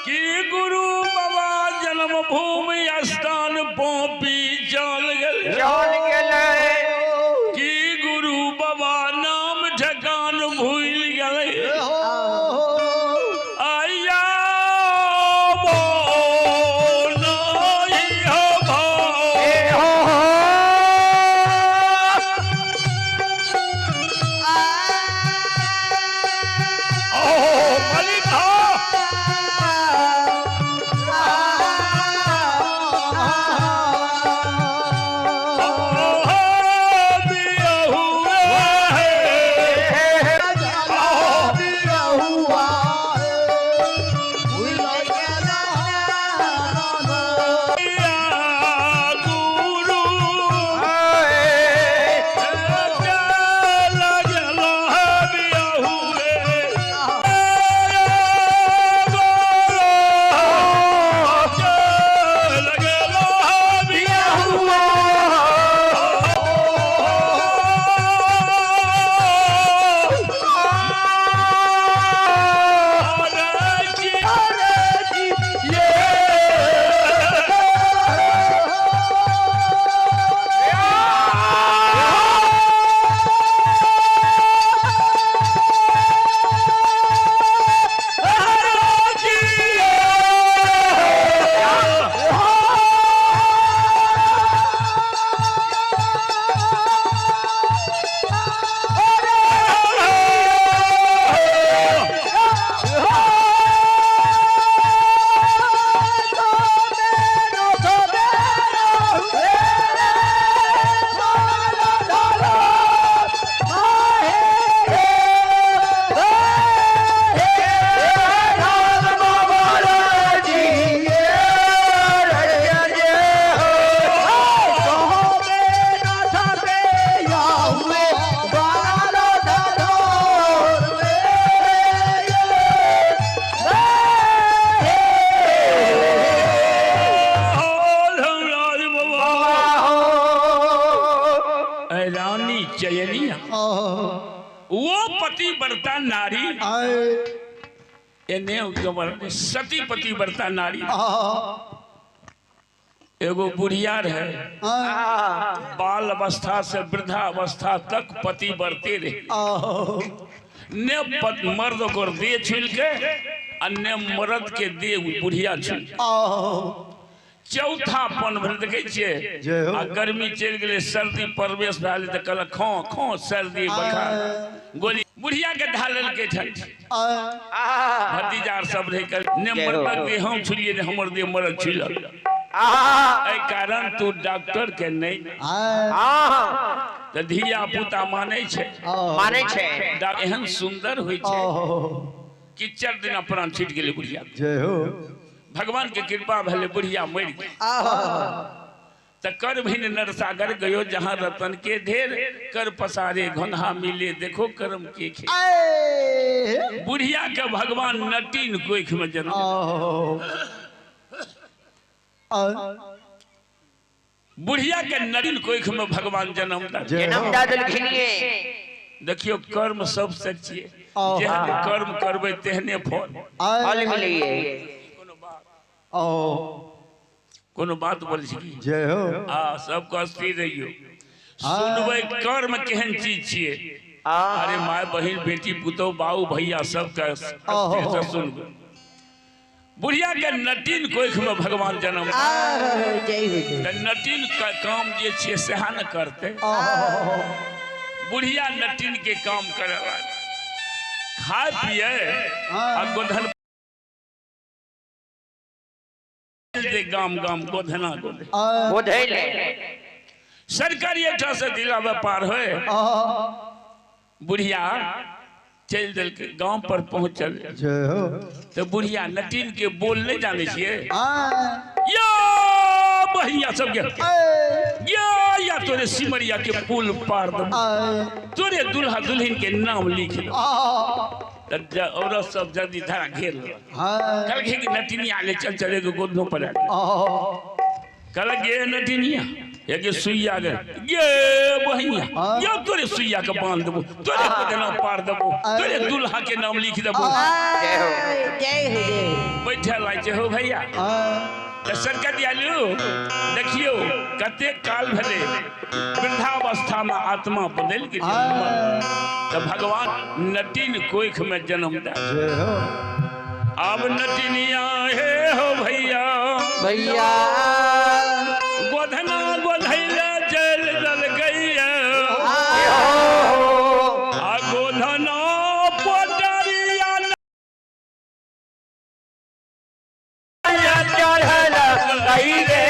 कि गुरु बाबा जन्मभूमि स्थान पौपी चल गेल। चल गेलै। कि गुरु बाबा नाम ठेकान भूल गेलै। आया नहीं हो भाव। हो हो। ओ मालिक हो। रानी चयनिया वो पतिव्रता नारी, एने सती पतिव्रता नारी। एगो बुढ़िया रहे, बाल अवस्था से वृद्धा अवस्था तक पति बरते रहे। ने मर्द को दे छुल के आ ने मर्द के दे बुढ़िया छुल। चौथा पन भर देखे छियै आ गर्मी चलि गेलै, सर्दी प्रवेश भए गेलै तऽ कहलक खो खो सर्दी बुखार गोली बुढ़िया के ढा लेलकै ठंड। भतीजा सब रहे ने मर्दक दे हम छुलियै ने हमर दे मर्द छुलक। एहि कारण तू डॉक्टर के नहीं तऽ धिया पुता मानै छै, मानै छै। एहन सुंदर होइ छै कि 4 दिना प्राण छूटि गेलै बुढ़िया। जय हो। भगवान के कृपा भेलै बुढ़िया मरि गेल। तऽ कर भिन नरसागर गयो जहाँ रतन के ढेर, कर पसारे घोन्हा मिले देखो कर्म के खेल। बुढ़िया के भगवान नटीन कोख में जन्म। बुढ़िया के नटीन कोख में भगवान जन्म देलखिन। देखियो कर्म सबसे छियै, जेहन कर्म करबै तेहने फल फल मिलिए। कोनो बात बोल छी? जय हो। आ सबके अस्थिर रहियो, सुनबै कर्म केहन चीज छियै। अरे my बहिन बेटी पुतोह बाबू भैया सबके अस्थिर से सुनबै। बुढ़िया के नटीन कोख में भगवान जन्म। नटीन का काम जे छियै सेहा न करतै। बुढ़िया नटीन के काम करे खाए पिए आ गोधन गाम गाम गोधना गोधे। सरकारी एकटा से दिला व्यापार होए। बुढ़िया चलि देलकै, गांव पर पहुंचल तो बुढ़िया नटीन के बोल नहीं जाने छियै। या बहिया सब के या या तोरे सिमरिया के पुल पार दब, तोरे दुल्हा दुल्हन के नाम लिख दब। औरत सब जल्दी धारा घेर लेलक। कहलकै कि नटिनिया ले चल चले के गोधनो पर। कहलक गे नटिनिया ये सुइया गे गे बहिया या तोरे सुइया के बांध देबो, तोरे गोधना पार देबो, तोरे दुल्हा के नाम लिख देबो। करवाइ छै हो भैया। तऽ सरकतियालू देखियौ कतेक काल भेलै वृद्धावस्थामे आत्मा बदलि गेलै तऽ भगवान नटिन कोखिमे जन्म दए। अब नटिनिया हे हो भैया भैया गोधना गोधैला चल दल गैया आ गोधना पोटरिया चढ़ल गई रे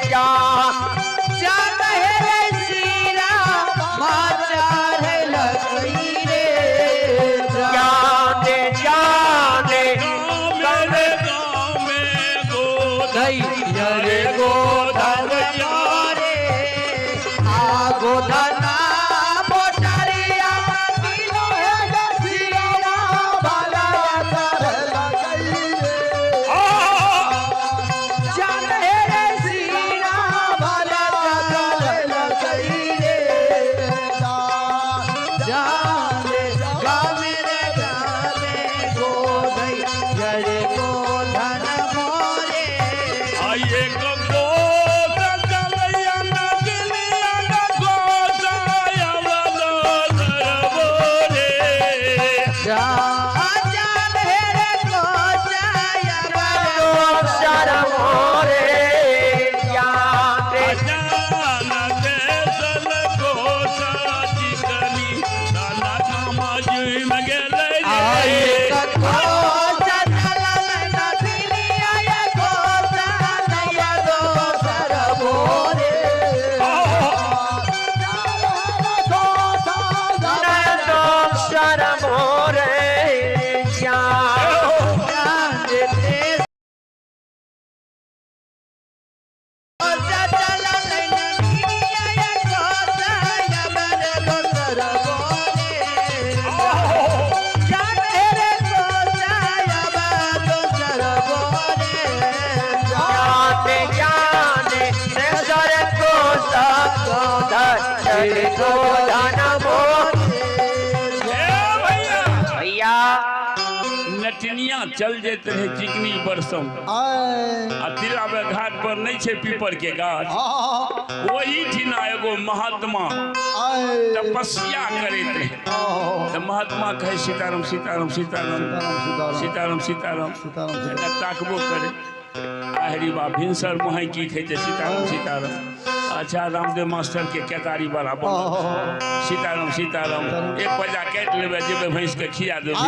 जा जाने जाने गाँव में गाँव में गोधन रे गोधन गोधना मोटरिया आइए गोधन चलैया नदिया गोसाया रे। शरम रे जाने शरम रे जा जाने जाने सर को सर को धन भैया नटनिया चल जाते रहे चिकनी बरसम आ तिलावे घाट पर नहीं छे पीपर के गाछ, वही ठिना एगो महात्मा तपस्या करैत रहे। तऽ महात्मा कहे सीताराम सीताराम सीताराम सीताराम सीताराम एना ताकबो करे आहरी बा भिनसर मुहे की कहै छै सीताराम सीताराम। अच्छा रामदेव मास्टर के केतारी वाला बनल सीताराम सीताराम एक बजा काटि लेबै जेबै भैंस के खिया देबै।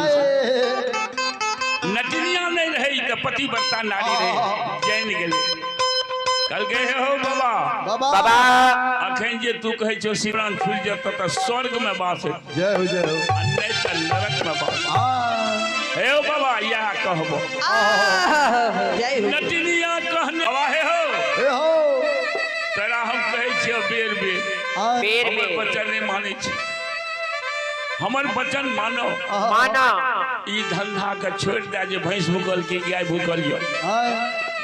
नटनिया नहीं रहे तऽ पतिव्रता नारी रहे, जानि गेलै। कहलकै हे हो बाबा बाबा अखन जे तू कहै छौ शिवराम छुटि जेतौ तऽ स्वर्ग में वास हेतौ जय हो जय हो आ नहि तऽ नरक में वास। हे हो बाबा इएह कहबो नटनिया कहने बाबा हे हो हे हो तोरा हम कहै छियौ बेर बेर बेर हमर बेर वचन नहि मानै छी, हमर वचन मानो। माना ई धंधा के छोड़ि दे जे भैंस भूखल की गाय भूखल यौ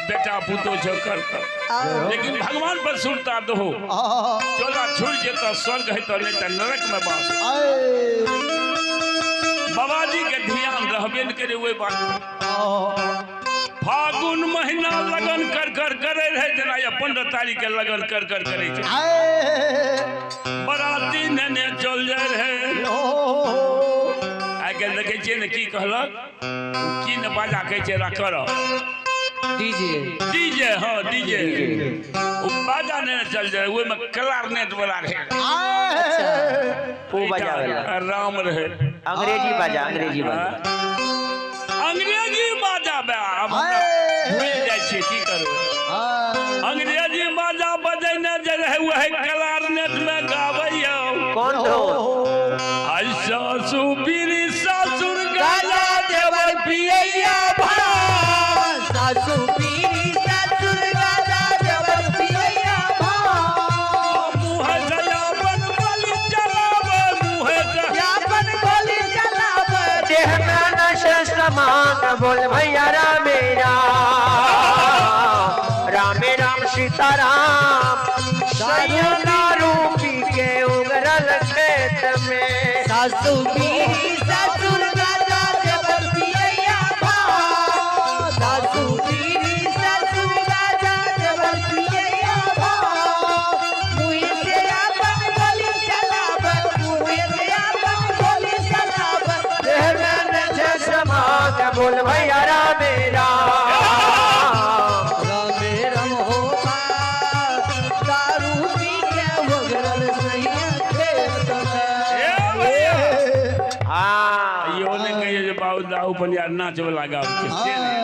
बेटा पुतोह छौ करतौ, लेकिन भगवान पर सुरता दहो चोला छुटि जेतौ स्वर्ग हेतौ नहि तऽ नरक में वास। बाबाजी के ध्यान रहबे नहि करे ओहि बात। फागुन महीना लगन कर कर करे रहे जेना 15 तारीख के लगन कर कर करे छै। बराती नेने चल जाय रहे। आइ काल्हि देखै छियै ने की कहलक की ने बाजा कहै छै कर डीजे डीजे हाँ डीजे ओ बाजा नेने चल जाय ओहिमे क्लारनेट वाला रहे ओ बजावेला राम रहे अंग्रेजी बाजा अंग्रेजी बाजा अंग्रेजी बाजा बे आब भूलि जाइ छियै की करबै। अंग्रेजी बाजा बजेने जे रहे वही क्लारनेट में गाबैयौ कौन धो आई सासु बीरी सासुर गाला देवर पियैया भात सासु पीरी ससुर गाला देवर पियैया भात मुँह जयापन बलि चलाबै मुँह यापन बलि चलाबै देह में नशा समान बोल भैया रामे राम रामे राम सीताराम सैया दारू पी के उगरल खेत में सासु पीरी ससुर गाला देवर पियैया भात सासु बोल भैया रामे राम। रामे राम हो दारू पी के उगरल सैया खेत में। ए भैया, हाँ इहो नहि कहियो जे बाबू दाऊ बनियार नाच वाला गाँव छै, से नहि।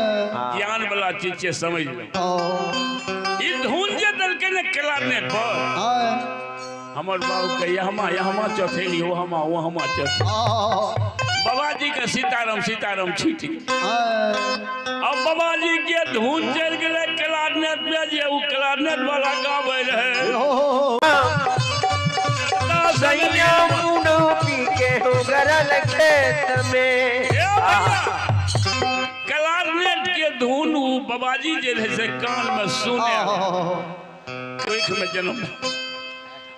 ज्ञान वाला चीज छै, समझ लो। ई धुन जे देलकै ने क्लारनेट पर, हमर बाबू के यहमा यहमा चौथेली, ओ हमा ओ हमा चौथेली। बाबाजी के सीताराम सीताराम छूटि गेल। अब बाबाजी के धुन चलि गेलै क्लारनेट में, जे उ क्लारनेट वाला गाबै रहै। सैया दारू पी के उगरल खेत में। ए भैया, क्लारनेट के धुन उ बाबाजी जे रहै से कान में सुने, आँखि में जन्म।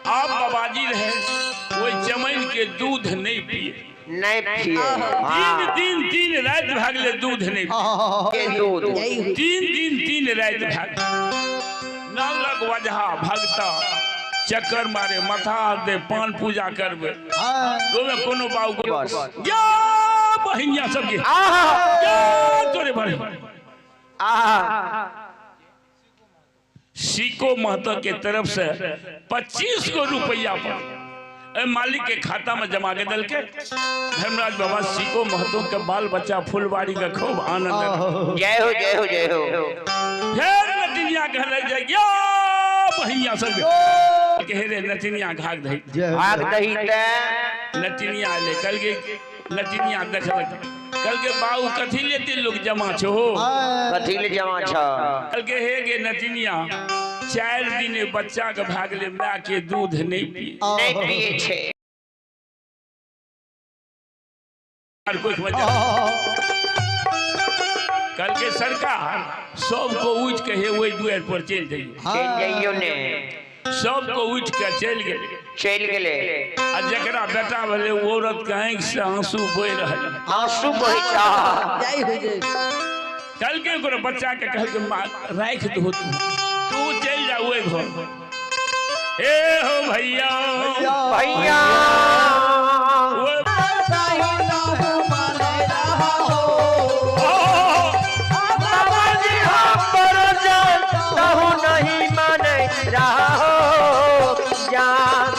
आब बाबाजी रहे ओहि चमन के दूध नहीं पिए, नहीं पिए। 3 दिन 3 राति भए गेलै दूध नहीं पिए। के दूध 3 दिन 3 राति भए गेलै। नालक वजहा भगता चक्कर मारे, माथा हाथ दे, पान पूजा करबै, ओहिमे कोनो बाबू को बस। या बहिनिया सबके आहा या तोरे भरे। आहा सीको महतो के तरफ से 25 गो रुपया पर ए मालिक के खाता में जमा के दल के। धर्मराज बाबा सीको महतो के बाल बच्चा फुलवाड़ी के खूब आनंद। जय हो जय हो जय हो। फेर नटिनिया कहले जे या बहिनिया सब के हे रे नटिनिया घाघ दही भाग दही ते नटिनिया ले कल के नटिनिया देखलक, कल के बाबू कथी लेते लोग जमा छो हो, कथी ले जमा छ। कल के हे गे नटिनिया 4 दिन बच्चा के भागले माय के दूध नहीं पिए, नहीं पिए छे। और कोई वजह। कल के सरकार सबको उठ के हे वही दुआर पर चलि जाइए, चलि जाइयो ने, सबको उठ के चलि गेलै, चलि गेलै। आ जकरा बेटा भेलै ओ औरत के आँखि से आंसू बहि रहल, आंसू बहि छ। जय हो जय। कल के ओकरा बच्चा के कहलकै माँ राखि दहो तू, तू चलि जा ओहि घर। हे हो भैया भैया बाबाजी हम पर जान तहु नहीं माने रहा हो, जान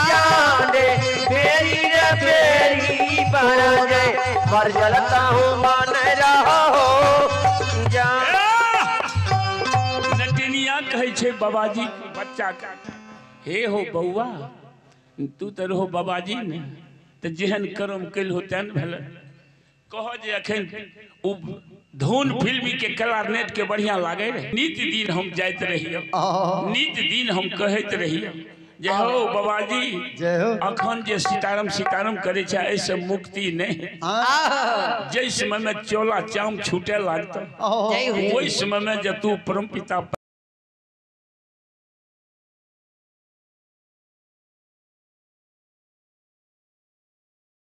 जान रे बेरी रे बेरी बन जाए पर जलता हूँ माने रहा हो जान। नटिनिया कहै छै बाबाजी बच्चा के, हे हो बौआ तू तऽ रहो बाबाजी ने, तऽ जेहन कर्म कैल हो तेहन भेलै। कह जे अखन ओ धुन फिल्मी के क्लारनेट के बढ़िया लागे रहे। नित दिन हम जाइत रहियै, नित दिन हम कहैत रहियै जे हो बाबाजी अखन जे सीताराम सीताराम करै छै एहिसँ मुक्ति नहि। जाहि समय में चोला चाम छूटे लागतौ ओहि समय में जे तू परम पिता